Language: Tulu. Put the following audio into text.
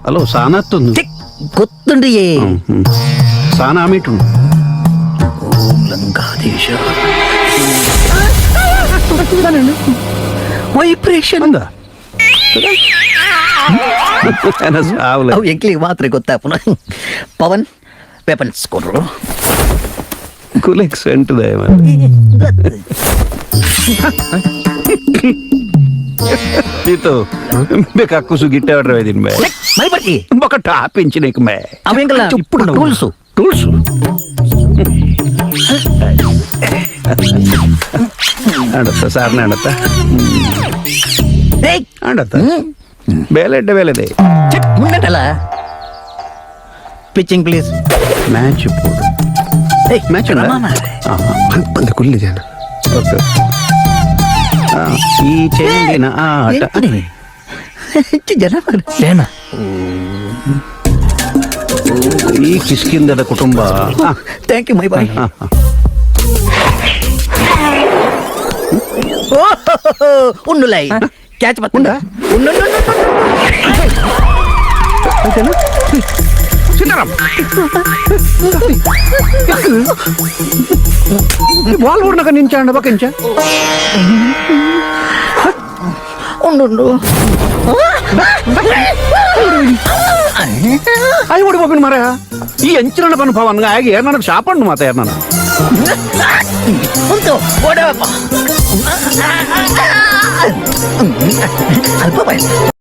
ಹಲೋ ಸಾನತ್ತೊಂದು. ಗೊತ್ತುಂಡು ಏ. ಸಾನ ಆಮಿಟು. ಓಂ ಲಂಕಾದೇಶ ವೈಬ್ರೇಷನ್. ಅಂದ ಸಾವ್ಲೆ. ಅವು ಎಂಕ್ಲಿಗೆ ಮಾತ್ರ ಗೊತ್ತಾಪುನ. ಪವನ್, ವೆಪನ್ಸ್ ಕೊಡ್ರು. ಕುಲೆಕ್ ಸೆಂಟ್ ದಯ. ಈತು ಬೇಕಾಕುಸು ಗಿಟ್ಟೆ ಆರ್ಡರ್ ಇದೀನಿ ಬೇ. ಮೈ ಬರ್ತಿ. ಬೊಕ ಟಾಪ್ ಇಂಚಿನ ಮೇ. ಅವ ಎಂಕಲ್ಲ ಟೂಲ್ಸು. ಟೂಲ್ಸು ಆಡತ್ತ ಸಾರ್ನ ಆಡತ್ತ. ಏಯ್. ಆಡತ್ತ ಬೇಲೆ ಎಡ್ಡೆ ಬೇಲೆದೆ. ಮುಂಡಲ್ಲ. Pitching please. Match ಪೋಡು. ಏಯ್. ಮ್ಯಾಚ್. ಬಂದ ಕುಲ್ಲಿದ್ದೇನೆ. ಓಕೆ, ಈ ಚೆಂಡಿನ ಆಟ. ಹೆಚ್ಚು ಜನ ಸೇನ. ಈ ಕಿಷ್ಕಿಂದದ ಕುಟುಂಬ. Thank you my boy. ಉಣ್ಣುಲೈ catch ಬತ್ತುಂಡ ಉಣ್ಣು. ಸೀತಾರಾಮ್, ಬಾಲ್ ಊರ್ನಕ ನಿಂಚಾಂಡ ಬಕಿಂಚ. ಉಂಡುಂಡು. ಅಯ್ಯ, ಓಡಿ ಹೋಗಿನ ಮರ. ಈ ಎಂಚಿನ ಬನ್ ಪವನ್ ಆಗಿ ನನಗೆ ಶಾಪಣ್ಣು ಮಾತ ನಾನು. ಉಂಟು ಓಡಪ್ಪ ಅಲ್ಪ ಬಾಯ್.